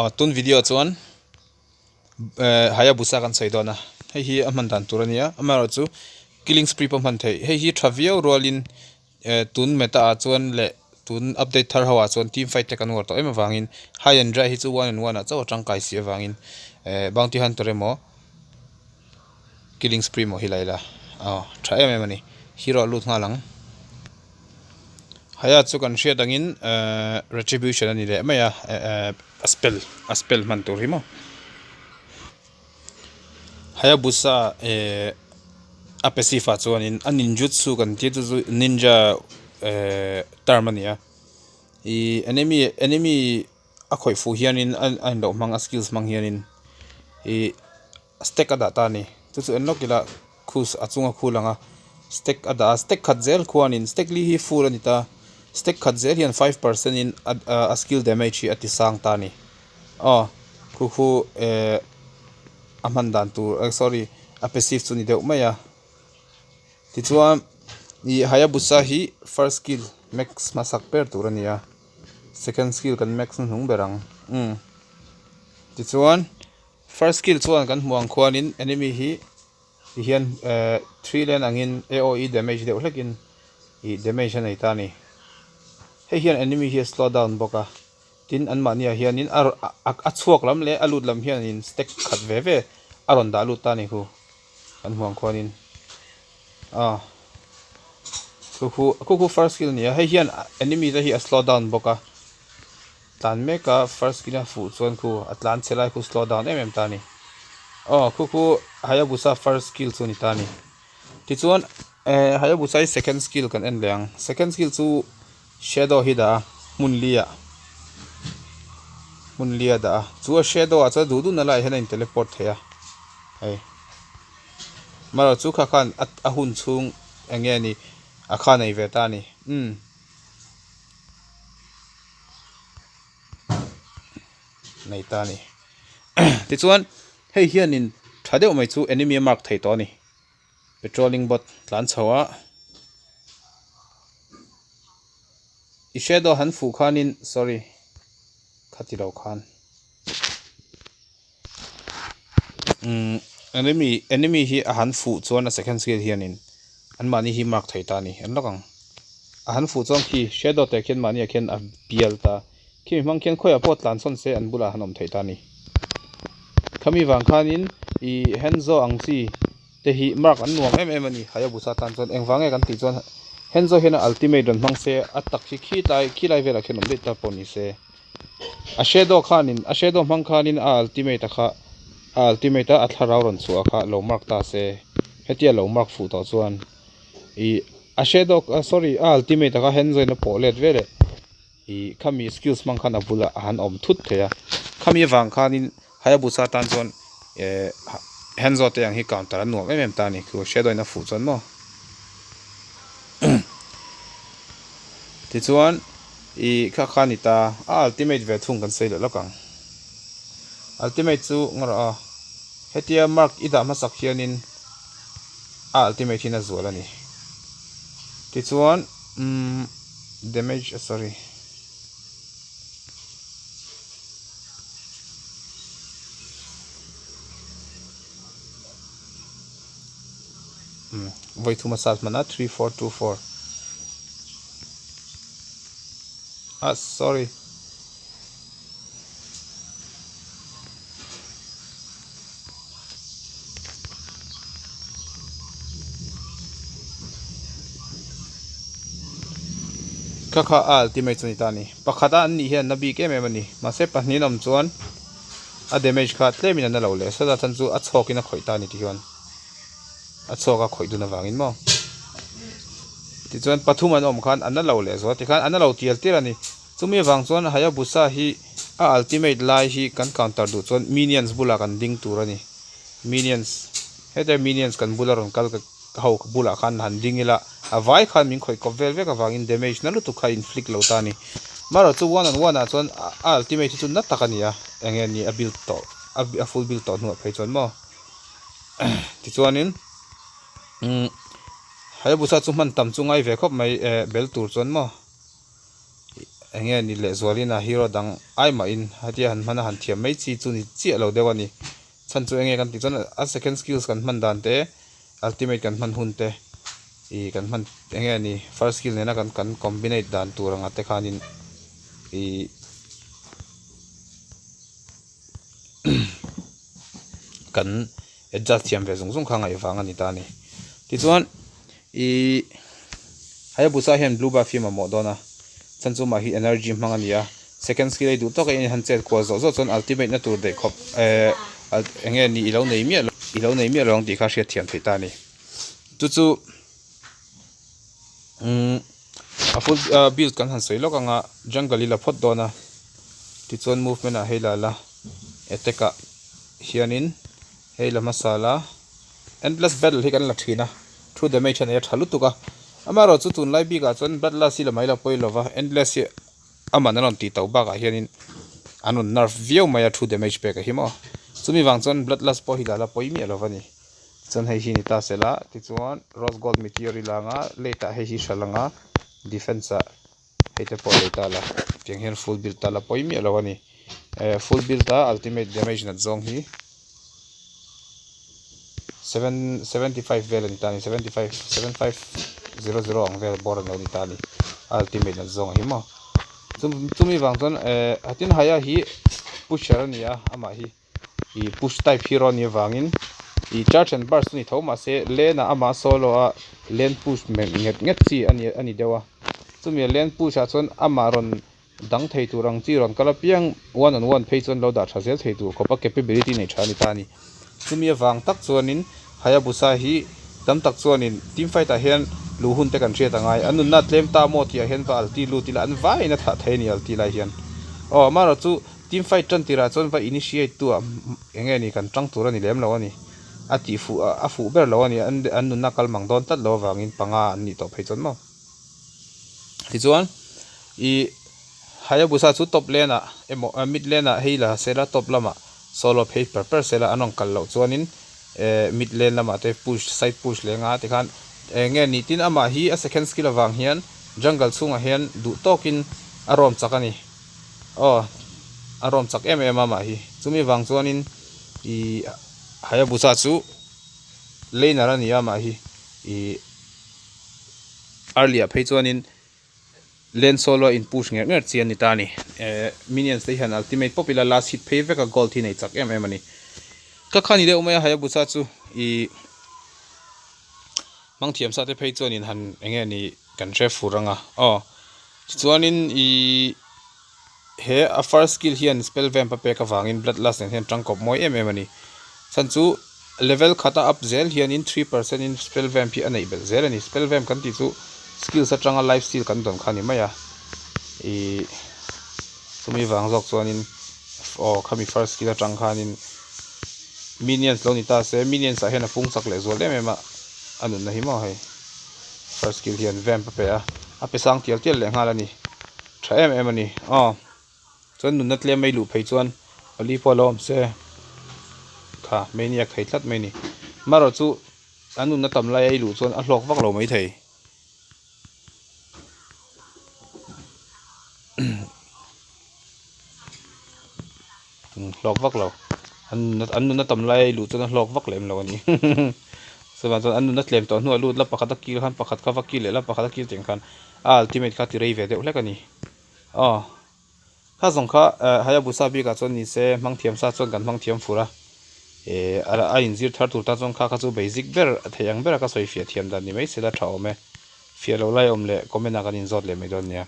Aw tun video ah chuan eh Hayabusa kan sawi dawn a hei hi a hman dan tur a nia amaherawhchu killing spree pawh hman theih hei hi tha viau rualin eh tun meta ah chuan leh tun update thar ho ah chuan team fight te kan uar tawh em avangin high and dry hi chu one and one ah chauh a tangkai si avangin eh bounty hunter emaw killing spree maw hi la ila aw tha em em a ni hero a lut nghal ang. Haya chu kan hriat angin ehh retribution a ni leh mai a ehh a spell a spell hman tur hi maw Hayabusa ehh a passive ah chuanin a ninjutsu kan tih chu chu ninja ehh term a ni a ih enemy enemy a khawih fuh hianin a a inloh hmang a skills hmang hianin ih stack a dah ta a ni chu chu en lawk ila khu a chunga khu lang a stack a dah a stack khat zel khuanin stack li hi full a ni ta stack khat zel hian five percent in a skill damage hi a ti sang ta a ni aw khu khu ehh a hman dan tur eh sorry a passive chu a ni deuh mai a tichuan ih hayabusa hi first skill max hmasak ber tur a ni a second skill kan max hnuhnung ber ang umm tichuan. First skill chuan kan hmuh ang khuanin enemy hi ti hian eh three lane angin AOE damage deuh hlekin ih damage a nei ta a ni. Hei hian enemy hi a slow down bawk a, tin anmahniah hianin a a chhuak lam leh a lut lam hianin stack khat ve ve a rawn dah lut ta a ni khu kan hmuh ang khuanin ah khu khu khu khu first skill a ni a, hei hian enemy te hi a slow down bawk a. Tlan mek a first skill a fuh chuan khu a tlan chhe lai khu slow down em em ta a ni. Aw khu khu Hayabusa first skill chu a ni ta a ni. Tichuan eh Hayabusa hi second skill kan en leh ang. Second skill chu shadow hi dah a hmun li ah hmun li a dah a chu a shadow ah chuan duh duh na laiah hian a in teleport thei a hei marawh chu kha khan a hun chhung eng nge ni a kha nei ve ta a ni umm. Nei ta a ni. Tichuan hei hianin tha deuh mai chu enemy a mark thei tawh a ni. Patrolling bot tlan chho a i shadow han fuh khanin sorry khati lo khan umm enemy enemy hi a han fuh chuan a second skill hianin anmahni hi mark thei ta a ni an lawk ang a han fuh chuan khi shadow teh khian mahniah khian a bial ta khimi hmang khian khawiah pawh tlan sawn se an bulah han awm theih ta a ni khami vang khanin ih hanzo ang chi te hi mark an nuam em em a ni Hayabusa tan chuan engvang nge kan tih chuan hanzo hian a ultimate rawn hmang se a tak hi khilai khilai velah khian awm daih ta pawh ni se. A shadow khanin a shadow hmang khanin a ultimate a kha a ultimate a a thlarau rawn chhuah kha lo mark ta se hetia lo mark fuh tawh chuan ih a shadow sorry a ultimate a kha hand zawn a pawh let vel eh ih khami skills hmang khan a bulah a han awm thut thei a khami avang khanin Hayabusa tan chuan eh hand zawn te ang hi counter a nuam em em ta a ni chu shadow in a fuh chuan maw tichuan. Ih kha kha a ni ta a ultimate ve thung kan sawi leh lawk ang ultimate chu ngarawh a hetia mark i dah hmasak hianin a ultimate hian a zual a ni tichuan umm damage sorry umm vawi thum a sat hman a 3424. Ah sorry. Kha kha a ultimate chu ni ta ni. Pakhat a an nih hian na bik em em a ni. Mahse pahnih an awm chuan a damage kha tlem in a na lo leh. Sawta chan chu a chhawk in a khawih ta a ni ti hian. A chhuak a khawih dun avangin maw. Tichuan pathum an awm khan an la lo leh zual tikhan an la lo tial tial a ni. Chumi avang chuan Hayabusa hi a ultimate lai hi kan counter duh chuan minions bulah kan ding tur a ni. Minions heta minions kan bula rawn kal ho bulah khan han ding ila a vai khan min khawih kawp vel vek avangin damage na lutuk kha inflict lo ta a ni. Marawh chu one on one ah chuan a ultimate hi chu na tak a ni a, enge ni a build tawh a full build tawh hnuah phei chuan maw. Tichuanin umm Hayabusa chu hman tam chu ngai ve khawp mai eh bel tur chuan maw. eng nge ni lehzualin a hero dang ai mahin hetia han hman a han thiam mai chi chu ni chiah lo deuh a ni. Chhan chu eng nge kan tih chuan a second skills kan hman dan te ultimate kan hman hun te ih kan hman eng nge ni first skill nena kan kan combinate dan tur anga te khanin ih kan adjust thiam ve zung zung kha ngaih vang a ni ta a ni. Tichuan ih Hayabusa hian blue buff hi a mamawh dawn a, chhan chu mah hi energy hmang a ni a, second skill ei duh tawk a in han chet kual zawh zawh chuan ultimate na tur daih khawp eh eng nge ni i lo nei miah i lo nei miah lo ang tih kha hriat thiam theih ta a ni. Chu chu umm a full build kan han sawi lawk ang a, jungle i la phawt dawn a, tichuan movement ah hei la la attack ah hianin hei la hmasa la endless battle hi kan la thin a true damage a nei a tha lutuk a amaherawh chu tunlai bikah chuan bloodlust hi la mai lo pawi lova endless hi aman an rawn tih tauh bakah hianin an rawn nerf viau mai a true damage pek a hi maw chumi vang chuan bloodlust pawh hi la la pawi miah lova ni chuan hei hi ni ta sela tichuan rose gold meteor i la anga late ah hei hi hral anga defense ah hei te pawh lei ta la tiang hian full build ta la pawi miah lo a ni eh full build a ultimate damage nat zawng hi 7 75 vel a ni ta a ni 75 7500 ang vel bawr an lo ni ta a ni ultimate nat zawng hi maw chumi vang chuan eh hatin haya hi pusher a ni a amah hi. Ih push type hero a nih avangin ih charge and burst chu ni tho mahse lane ah amah solo a lane push nget nget chi a ni a ni deuh a chumi a lane push ah chuan amah rawn dang thei tur ang chi rawn kal apiang one on one phei chuan lo dah tha zel thei tur khawp a capability nei tha a ni ta a ni chumi avang tak chuanin Hayabusa hi tam tak chuanin team fight ah hian luh hun te kan hriat angai an nunna tlem ta maw tih ah hian va alti lut ila an vaiin a thah thei a ni alti lai hian aw amaherawh chu Team fight tan tirah chuan va initiate tu ah eng nge ni kan tang tur a ni lem lo a ni. A tih fuh a fuh ber lo a ni an an nunna kal mang dawn tlat lo avangin panga an nih tawh phei chuan maw. Tichuan ih Hayabusa chu top lane ah emaw mid lane ah hei la sela top lamah solo phei per per sela an rawn kal loh chuanin eh mid lane lamah te push side push leh nga tikhan eng nge ni tin amah hi a second skill avang hian jungle chhungah hian duh tawkin a rawm chak a ni. Aw, a rawm chak em em a mah hi. Chumi vang chuanin ih Hayabusa chu laner a ni a mah hi. Ih early ah phei chuanin lane solo a in push ngher ngher chi a ni ta a ni. Eh minions te hian ultimate pawp ila last hit phei vek a gold hi nei chak em em a ni. Ka kha ni deuh mai a Hayabusa chu ih hmang thiam sa te phei chuanin han eng nge ni kan hre fur ang a. Aw. Tichuanin ih he a first skill hian spell vamp a pek avangin bloodlust nen hian tangkawp mawi em em a ni. Chhan chu level khata up zel hianin 3% in spell vamp hi a neih belh zel a ni. Spell vamp kan tih chu skills atanga life steal kan dawn kha a ni mai a. Ih chumi vang zawk chuanin aw khami first skill atang khanin minions lo ni ta se minions ah hian a pung chak leh zual em em a a nunna hi maw hei. First skill hian vamp a pe a, a pe sang tial tial leh nghal a ni. Tha em em a ni. Aw. Chuan nunna tlem mai luh phei chuan pali pawh a lo awm se. Kha, maniac thei tlat mai a ni. Marawh chu an nunna tam lai a i luh chuan a hlawk vak lo mai thei. Hlawk vak lo an nunna tam lai a i luh chuan a hlawk vak lem lo a ni chuvang chuan an nunna tlem tawh hnuah lut la pakhat a kil khan pakhat kha va kil leh la pakhat a kil tih ang khan a ultimate kha ti rei ve deuh hlek a ni aw kha zawng kha Hayabusa bikah chuan ni se hmang thiam sa chuan kan hmang thiam fur a eh a inzir thar tur tan chuan kha kha chu basic ber theih ang bera ka sawi fiah thiam dan ni mai se la tha awm e fiah loh lai awm leh comment ah kan inzawt leh mai dawn nia.